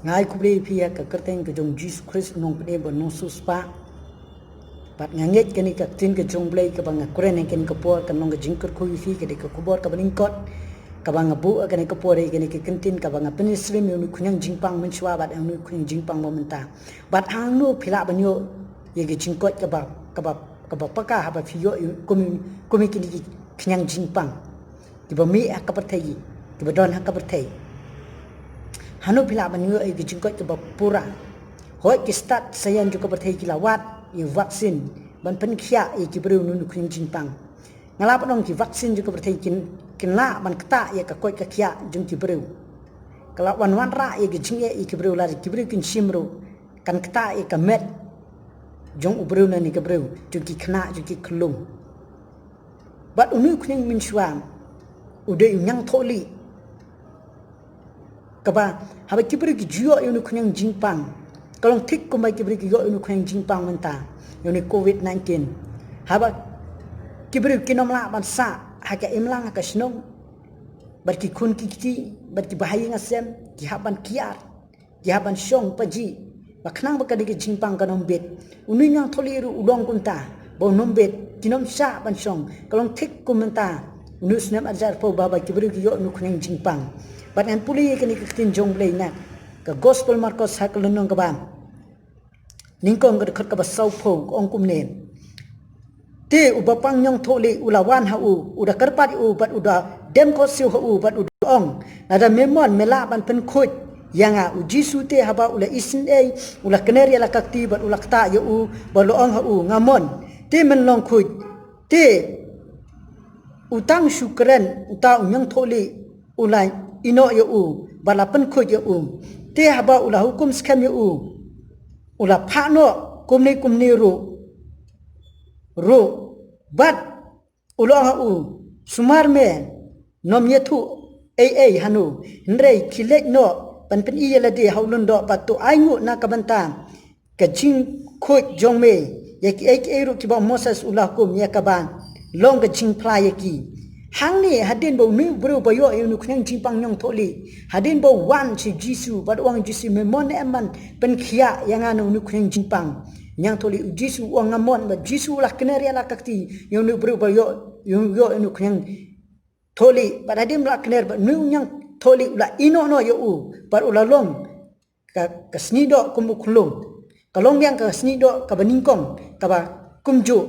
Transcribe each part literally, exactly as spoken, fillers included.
Nga ai khublei ïa phi ha ka kyrteng ka jong Jisu Khrist u nongpynim bad u nongsiewspah. Bad nga ngeit kane ka ktien ka jong u Blei kaba nga kren ha kane ka por kan long ka jingkyrkhu ïa phi, ka dei ka khubor kaba nyngkong kaba nga buh ha kane ka por, ïa kane ka ktien kaba nga pynïasyriem ïa une u khñiang jingpang mynshuwa bad ïa une u khñiang jingpang ba mynta. Bad hangno phi lah ban ïoh ïa ka jingkoit kaba, kaba, kaba paka haba phi ïoh ïa kum, kum ïa kine ki khñiang jingpang kiba mih ha ka pyrthei, kiba don ha ka pyrthei. Hangno phi lah ban ïoh ïa ka jingkoit kaba pura? Hooid, ki stad saian jong ka pyrthei ki la wad ïa u vaksin ban pynkhiah ïa ki briew na une u khñiang jingpang. Nga lah ban ong ki vaksin jong ka pyrthei kin, kin lah ban ktah ïa ka koit ka khiah jong ki briew. Ka lah wan wanrah ïa ka jingeh ïa ki briew, lada ki briew kin shim ruh kan ktah ïa ka met jong u briew ne kane ka briew, jong ki khynnah, jong ki khyllung. Bad une u khñiang mynshuwa u dei u ñiangthohlieh kaba haba ki briew ki ju ïoh ïa une u khñiang jingpang, ka long thik kumba ki briew ki ïoh ïa une u khñiang jingpang mynta, ïa une u covid nineteen. Haba ki briew kin ym lah ban sah ha ka imlang, ha ka shnong, bad ki khun ki kti, bad kiba ha ïing ha sem ki hap ban kiar, ki hap ban shong pajih, ba khnang ba kane ka jingpang kan ym bit. Une u ñiangthohlieh ruh u long kumta, ba un ym bit, kin ym shah ban shong. Ka long thik kum mynta, une u snem arhajar arphew, ba, ba ki briew ki ïoh une u khñiang jingpang. Bad ngan pule ïa kane ka ktien jong u Blei na ka Gospel Markos ha ka lynnong kaba nyngkong, ka dkhot kaba sawphew, ka ong kumne: Te uba pang ñiangthohlieh u la wan ha u, u da kyrpad ïa u bad u da dem khohsiew ha u bad u da ong, lada me mon me lah ban pynkhuid ïa nga. U Jisu te haba u la isynei, u la kner ïa la ka kti bad u la ktah ïa u bad u la ong ha u, nga mon, te men long khuid. Te u tang shu kren, uta u ñiangthohlieh u la ïehnoh ïa u bad la pynkhuid ïa u. Te haba u la hukum skhem ïa u, u la phah noh kumne kumne ruh, ruh, bad u la ong ha u, sumar me, nym ïathuh ei ei hano, hynrei khie leit noh ban pyni ïa lade ha u lyngdoh bad to ai nguh na ka bynta ka jingkhuid jong me ïa kiei kiei ruh kiba u Moses u la hukum, ïa kaba long ka jingphla ïa ki. Hangne hadien ba une u briew ba ïoh ïa une u khñiang jingpang ñiangthohlieh, hadien ba u wan sha u Jisu bad u ong, Jisu, me mon ne em ban pynkhiah ïa nga na une u khñiang jingpang ñiangthohlieh? U Jisu u ong, nga mon. Bad u Jisu u la kner ïa la ka kti ïa une u briew ba ïoh, ïoh, ïoh ïa une u khñiang thohlieh. Bad hadien ba u la kner, bad une u ñiangthohlieh u la ïehnoh noh ïa u bad u la long ka, ka sniehdoh kum u khyllung. Ka long biang ka sniehdoh kaba nyngkong kaba kumjuh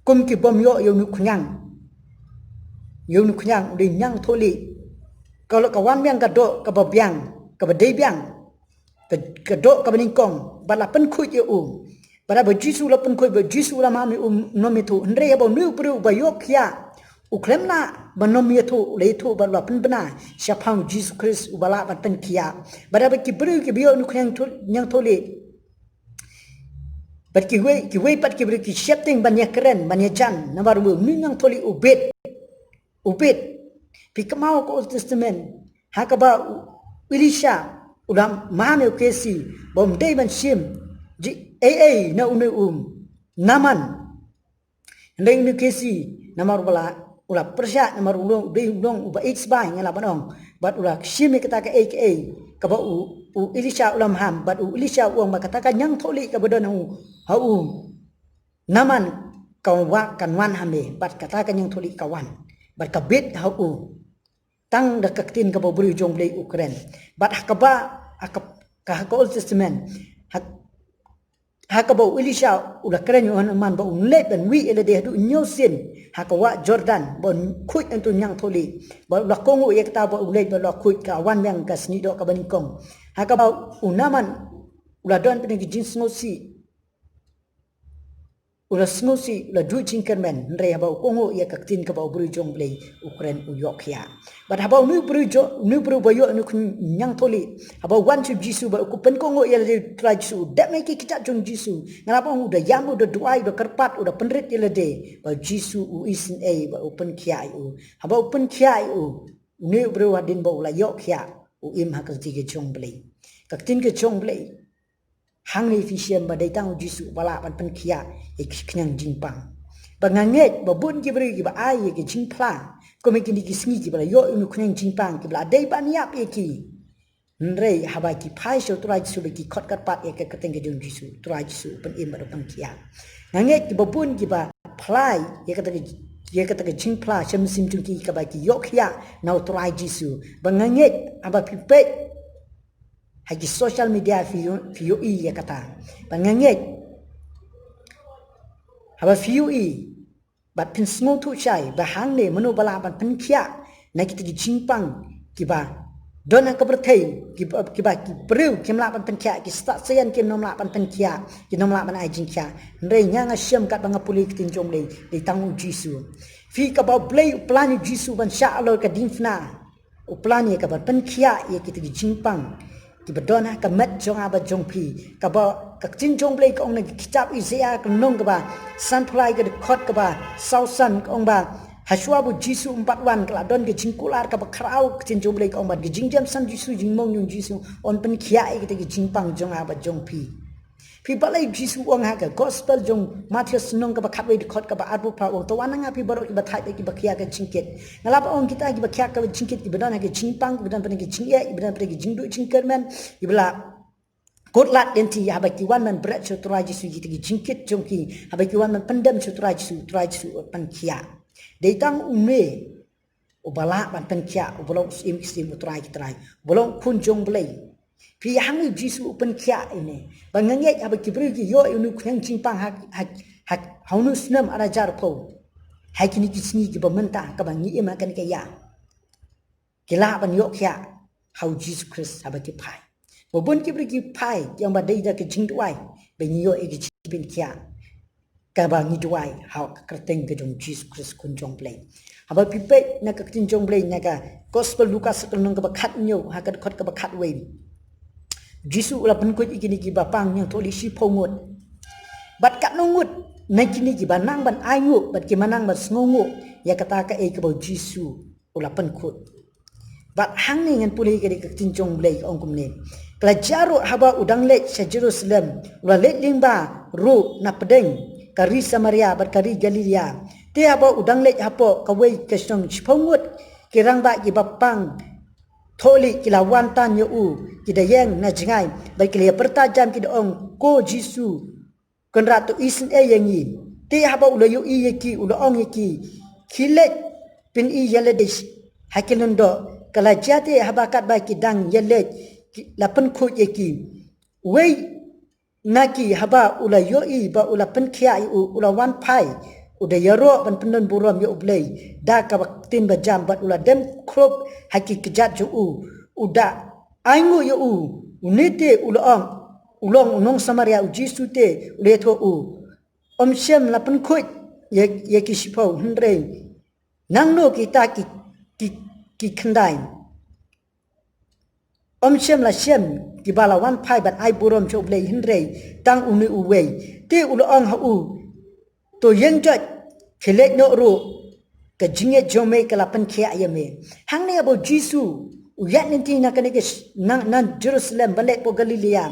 kum ki bym ïoh ïa une u khñiang, ïa une u khñiang, u dei ñiangthohlieh. Ka long, ka wan biang ka doh kaba biang, kaba dei biang, ka, ka doh kaba nyngkong, bad la pynkhuid ïa u. Bad haba u Jisu u la pynkhuid, bad u Jisu u la maham ïa u, nym ïathuh. Hynrei haba une u briew ba ïoh khiah u khlem lah ban nym ïathuh, u la ïathuh bad u la pynbna shaphang u Jisu Khrist uba lah ban pynkhiah. Bad haba ki briew kiba ïoh une u khñiang tho-, ñiangthohlieh, bad kiwei, kiwei pat ki briew ki sheptieng ban ïakren, ban ïajan, namar une u ñiangthohlieh u bit, u bit. Phi kynmaw ka Old Testament, ha kaba u Elisha u la maham ïa u Khasi ba um dei ban shim ei ei na une u Naaman. Hynrei une u Khasi, namar u la, u la pyrshah, namar u long, u dei u long uba ïeit sbai, nga lah ban ong. Bad u la shim ïa kata kaei kaei kaba u, u Elisha u la maham, bad u Elisha u ong ba kata ka ñiangthohlieh kaba don ha u, ha u Naaman, kan wa-, kan wan ha me, bad kata ka ñiangthohlieh ka wan, bad ka bit ha u. Tang da ka ktien kaba u briew jong u Blei u kren. Bad ha kaba, ha ka, ka, ha ka Old Testament, ha, ha kaba u Elisha u la kren ïa u Naaman ba un leit ban wih ïa lade haduh hynñiew sien ha ka wah Jordan, ba un khuid hangto ñiangthohlieh. Bad u la kohnguh ïa kata ba u leit bad u la khuid, ka wan biang ka sniehdoh kaba nyngkong. Ha kaba u Naaman u la don bad ki jingsngewsih, u la sngewsih, u la duh jingkyrmen, hynrei haba u kohnguh ïa ka ktien kaba u briew jong u Blei u kren, u ïoh khiah. Bad haba une u briew jo-, une u briew ba ïoh une u khñiang, ñiangthohlieh, haba u wan sha u Jisu bad u pynkohnguh ïa lade u Trai Jisu, u dep ïa ki kjat jong u Jisu. Nga lah ban ong u da ïam, u da duwai, u da kyrpad, u da pynrit ïa lade, bad u Jisu u isynei bad u pynkhiah ïa u. Haba u pynkhiah ïa u, une u briew hadien ba u la ïoh khiah, u im ha ka kti ka jong u Blei. Ka ktien ka jong u Blei. Hangne phi shem ba dei tang u Jisu uba lah ban pynkhiah ïa ki khñiang jingpang. Ba nga ngeit ba bun ki briew kiba ai ïa ki jingphla, kum ïa kine ki sngi kiba la ïoh ïa une u khñiang jingpang, kiba la dei ban ïap ïa ki. Hynrei haba ki phai sha u Trai Jisu ba ki khot kyrpad ïa ka kyrteng ka jong u Jisu, u Trai Jisu u pynim bad u pynkhiah. Nga ngeit kiba bun kiba phla ïa kata ka, ïa kata ka jingphla sha mynsiem jong ki kaba ki ïoh khiah na u Trai Jisu. Ba nga ngeit haba phi peit ha ki social media phi ïoh, phi ïohi ïa kata. Ba nga ngeit haba phi ïohi bad phin sngewthuh shai ba hangne mano ba lah ban pynkhiah na kita ki jingpang kiba don ha ka pyrthei, kiba, kiba ki briew kim lah ban pynkhiah, ki stad saian kim nym lah ban pynkhiah, kim nym lah ban ai jingkhiah. Hynrei nga, nga shem katba nga pule ka ktien jong u Blei, dei tang u Jisu. Phi, kaba u Blei u plan ïa u Jisu ban shah halor ka diengphna, u plan ïa ka ban pynkhiah ïa kita ki jingpang kiba don ha ka met jong nga bad jong phi. Kaba ka ktien jong u Blei ka ong na ka kitab Isaiah ka lynnong kaba sanphew lai ka dkhot kaba saw san ka ong ba hashwa ba u Jisu um pat wan ka la don ka jingkular kaba khraw. Ka ktien jong u Blei ka ong ba ka jingjemsan Jisu, jingmong jong u Jisu yn pynkhiah ïa kita ki jingpang jong nga bad jong phi. Phi, balei u Jisu u ong ha ka gospel jong u Mathaios lynnong kaba khatwei dkhot kaba arphew phra, u ong, to wan na nga phi baroh kiba thait bad kiba khia ka jingkit. Nga lah ban ong kita kiba khia ka jingkit kiba don ha ka jingpang, kiba don pat ha ka jingeh, kiba don pat ha ka jingduh jingkyrmen, kiba la kut lad lynti, haba ki wan ban bret sha u Trai Jisu ïa kita ki jingkit jong ki, haba ki wan ban pyndem sha u Trai Jisu, u Trai Jisu u pynkhiah. Dei tang une uba lah ban pynkhiah, uba long u Syiem ki syiem, u Trai ki trai, uba long u Khun jong u Blei. Phi, hangne u Jisu u pynkhiah ïa une. Ba nga ngeit haba ki briew ki ïoh ïa une u khñiang jingpang ha, ha, ha, ha une u snem ar hajar arphew, ha kine ki sngi kiba mynta kaba ngi im ha kane ka ïa, ki lah ban ïoh khiah ha u Jisu Khrist haba ki phai. Ba bun ki briew ki phai, ki ong ba dei da ka jingduwai ba ngi ïoh ïa ka jingpynkhiah kaba ngi duwai ha ka kyrteng ka jong u Jisu Khrist, Khun jong u Blei. Haba phi peit na ka ktien jong u Blei na ka gospel Lukas ka lynnong kaba khathynñiew ha ka dkhot kaba khatwei, u Jisu u la pynkhuid ïa kine kiba pang ñiangthohlieh shiphew ngut. Bad katno ngut na kine kiba nang ban ainguh bad kiba nang ban sngewnguh ïa kata kaei kaba u Jisu u la pynkhuid. Bad hangne ngan pule ïa ka dei ka ktien jong u Blei ka ong kumne. Ka la jia ruh haba u dang leit sha Jerusalem, u la leit lyngba ruh na pdeng ka ri Samaria bad ka ri Galilea. Te haba u dang leit hapoh kawei ka shnong, shiphew ngut ki rangbah kiba pang thohlieh ki la wan tan ïa u, ki da ïeng na jngai bad ki la ïa pyrta jam, ki da ong, Ko Jisu, Kynrad, to isynei ïa ngi. Te haba u la ïohi ïa ki, u la ong ïa ki, khie leit pyni ïa lade ha ki lyngdoh. Ka la jia te haba katba ki dang ïaleit, ki la pynkhuid ïa ki. Uwei na ki haba u la ïohi ba u la pynkhiah ïa u, u la wan phai, u da ïaroh ban pyndon burom ïa U Blei da kaba ktien ba jam, bad u la dem khrup ha ki kjat jong u, u da ainguh ïa u. Une te u la ong, u long u nong Samaria. U Jisu te u la ïathuh, u ym shym la pynkhuid ïa, ïa ki shiphew, hynrei nangno kita ki, ki, ki khyndai? Ym shym la shem kiba la wan phai ban ai burom sha U Blei, hynrei tang une uwei. Te u la ong ha u, to ïeng joit, khie leit noh ruh, ka jingngeit jong me ka la pynkhiah ïa me. Hangne haba u Jisu u ïaid lynti na kane ka sh-, na, na Jerusalem ban leit hapoh Galilea,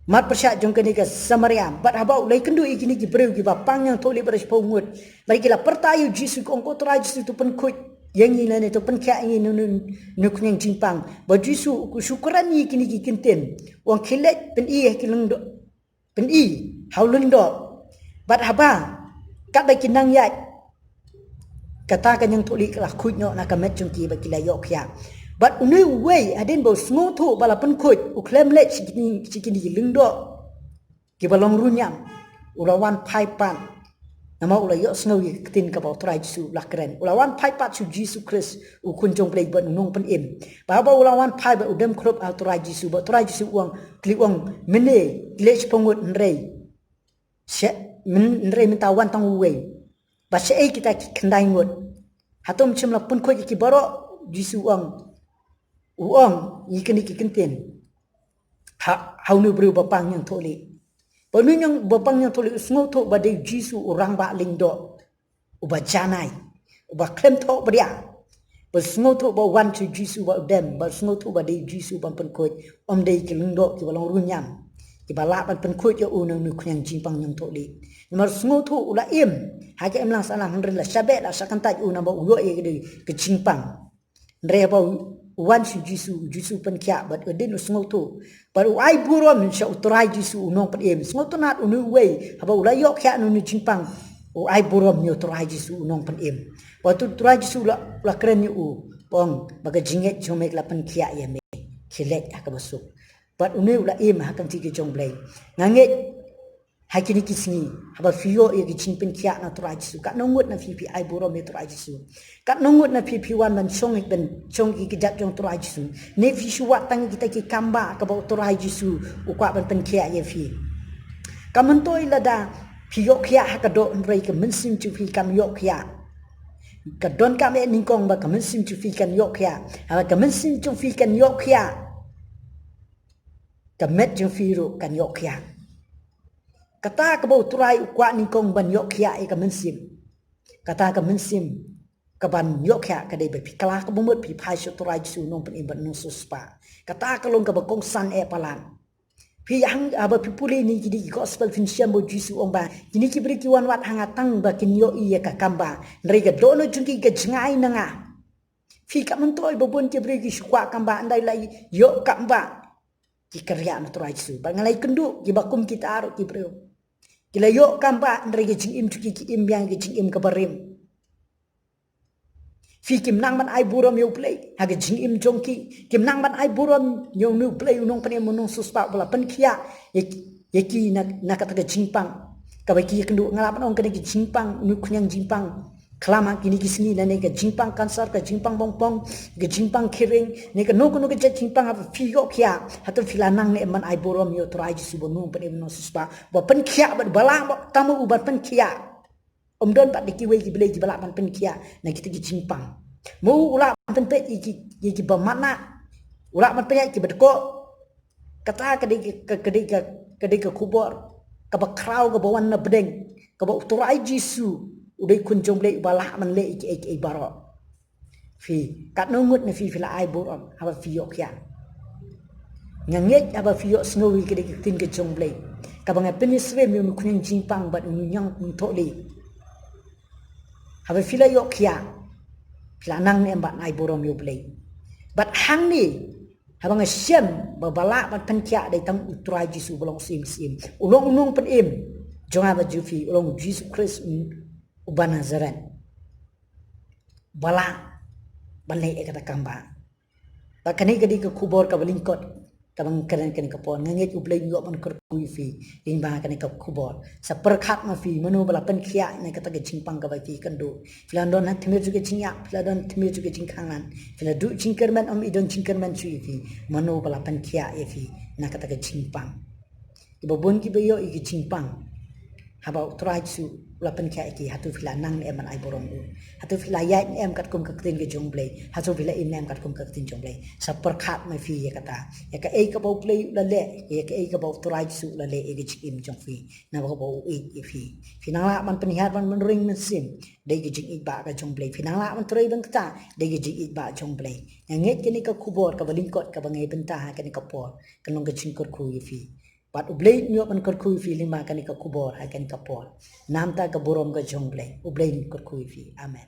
marpyrshah jong kane ka Samaria. Bad haba u la ïakynduh ïa kine ki briew kiba pang ñiangthohlieh baroh shiphew ngut, bad ki la pyrta ïa u Jisu, ki ong, Ko Trai Jisu, to pynkhuid ïa ngi nangne, to pynkhiah ïa ngi na une, une u khñiang jingpang. Bad u Jisu u shu kren ïa kine ki kyntien, u ong, khie leit pyni ha ki lyngdoh, pyni ha u lyngdoh. Bad haba katba ki nang ïaid, kata ka ñiangthohlieh ka la khuid noh na ka met jong ki bad ki la ïoh khiah. Bad une uwei, hadien ba u sngewthuh ba la pynkhuid, u khlem leit sha kine, sha kine ki lyngdoh kiba long ruh niam, u la wan phai pat. Namar u la ïohsngew ïa ka ktien kaba u Trai Jisu u la kren, u la wan phai pat sha u Jisu Khrist, u Khun jong U Blei bad u Nongpynim. Bad haba u la wan phai bad u dem khrup ha u Trai Jisu, bad u Trai Jisu u ong, khie leit, u ong, mynne ki leit shiphew ngut, hynrei sha, myn-, hynrei mynta wan tang uwei. Bad shaei kita ki khyndai ngut? Hato ym shym la pynkhuid ïa ki baroh? U Jisu u ong, u ong ïa kine ki kyntien ha, ha une u briew ba pang ñiangthohlieh. Bad une u ñiang, ba pang ñiangthohlieh u sngewthuh ba dei u Jisu u rangbah lyngdoh uba janai, uba khlem thoh bria. Bad u sngewthuh ba u wan sha u Jisu, ba u dem, bad u sngewthuh ba dei u Jisu ban pynkhuid, ym dei ki lyngdoh kiba long ruh niam kiba lah ban pynkhuid ïa u na une u khñiang jingpang ñiangthohlieh. Namar u sngewthuh u la im ha ka imlang sahlang, hynrei la shah beh, la shah kyntait u namar u ïoh ïa ka dei ka jingpang. Hynrei haba u, u wan sha u Jisu, u Jisu pynkhiah bad u dien u sngewthuh. Bad u ai burom sha u Trai Jisu u nongpynim. Sngewtynnad une uwei, haba u la ïoh khiah na une u jingpang, u ai burom ïa u Trai Jisu u nongpynim. Bad u Trai Jisu u la, u la kren ïa u, u ong, ba ka jingngeit jong me ka la pynkhiah ïa me. Khie leit ha kaba suk. Bad une u la im ha ka kti ka jong U Blei. Nga ngeit, ha kine ki sngi, haba phi ïoh ïa ka jingpynkhiah na u Trai Jisu, katno ngut na phi phi ai burom ïa u Trai Jisu. Katno ngut na phi phi wan ban shong, ban shong ki kjat jong u Trai Jisu. Ne phi shu wad tang kita ki kambah kaba u Trai Jisu u kwah ban pynkhiah ïa phi. Kam myntoi lada phi ïoh khiah ha ka doh, hynrei ka mynsiem jong phi kam ïoh khiah. Ka donkam eh nyngkong ba ka mynsiem jong phi kan ïoh khiah. Haba ka mynsiem jong phi kan ïoh khiah, ka met jong phi ruh kan ïoh khiah. Kata kaba u Trai u kwah nyngkong ban ïoh khiah ïa ka mynsiem. Kata ka mynsiem kaban ïoh khiah ka dei ba phi kylla kaba mut, phi phai sha u Trai Jisu u nongpynim bad u nongsiewspah. Kata ka long kaba kongsan eh palat. Phi hang, haba phi pule ïa kine ki gospel phin shem ba u Jisu u ong ba kine ki briew ki wan wad ha nga tang ba kin ïohi ïa ka kambah. Hynrei ka dohnud jong ki ka jngai na nga. Phi, kam myntoi ba bun ki briew ki shu kwah kambah, ynda la ïoh kambah, ki kyrïah na u Trai Jisu. Bad nga la ïakynduh kiba kum kita ruh ki briew. Ki la ïoh kambah, hynrei ka jingim jong ki, ki im biang ka jingim kaba rim. Phi, kim nang ban ai burom ïa U Blei ha ka jingim jong ki. Kim nang ban ai burom ïa une U Blei u nongpynim u nongsiewspah uba la pynkhiah ïa ki, ïa ki na, na kata ka jingpang. Kaba ki ïakynduh, nga lah ban ong kane ka jingpang, une u khñiang jingpang. Khlem ha kine ki sngi, lane ka jingpang cancer, ka jingpang bongpong, ka jingpang kheiñ, ne kano kano ka jait jingpang haba phi ïoh khiah, hato phi la nang ne em ban ai burom ïa u Trai Jisu ba u nongpynim u nongsiewspah, ba pynkhiah, ba, ba lah, ba tang ma u ban pynkhiah. Ym don pat de kiwei ki blei kiba lah ban pynkhiah na kita ki jingpang. Ma u u lah ban pynpeit ïa ki, ïa kiba manah. U lah ban pynïaid kiba dkoh. Kata ka dei ka, ka dei ka, ka dei ka khubor kaba khraw kaba wan na pdeng, kaba u Trai Jisu u dei Khun jong U Blei uba lah ban leh ïa kiei kiei baroh. Phi, katno ngut na phi phi la ai burom haba phi ïoh khiah? Nga ngeit haba phi ïohsngew ïa ka dei ka ktien ka jong U Blei, kaba nga pynïasyriem ïa une u khñiang jingpang bad une u ñiangthohlieh. Haba phi la ïoh khiah, phi la nang ne em ban ai burom ïa U Blei? Bad hangne, haba nga shem ba ba lah ban pynkhiah dei tang u Trai Jisu ba long Syiem Syiem. U long u nongpynim jong nga bad jong phi, u long Jisu Khrist u, uba Nasareth. Ba lah ban leh ïa kata kambah. Bad kane ka dei ka khubor kaba lyngkot kaba nga kren kane ka por. Nga ngeit U Blei un ïoh ban kyrkhu ïa phi lyngba kane ka khubor. Sa pyrkhat ma phi, mano ba la pynkhiah na kata ka jingpang kaba phi kynduh. Phi la don ha tmier jong ka jingïap, phi la don ha tmier jong ka jingkhanglad, phi la duh jingkyrmen, ym i don jingkyrmen shuh ïa phi. Mano ba la pynkhiah ïa phi na kata ka jingpang? Kiba bun kiba ïoh ïa ka jingpang haba u Trai Jisu u la pynkhiah ïa ki, hato phi la nang ne em ban ai burom ïa u? Hato phi la ïaid ne em katkum ka ktien ka jong U Blei? Hato phi la im ne em katkum ka ktien jong U Blei? Sa pyrkhat ma phi ïa kata. Ïa kaei kaba U Blei u la leh, ïa kaei kaba u Trai Jisu u la leh ïa ka jingim jong phi, naba kaba u ïeit ïa phi. Phi nang lah ban pynhiar ban, ban ring mynsiem, dei ka jingïeit ba ka jong U Blei. Phi nang lah ban trei ban ktah, dei ka jingïeit ba jong U Blei. Nga ngeit kane ka khubor kaba lyngkot kaba nga ai bynta ha kane ka por kan long ka jingkyrkhu ïa phi. Bad U Blei un ïoh ban kyrkhu ïa phi lyngba kane ka khubor ha kane ka por. Namar ka burom ka jong U Blei. U Blei un kyrkhu ïa phi. Amen.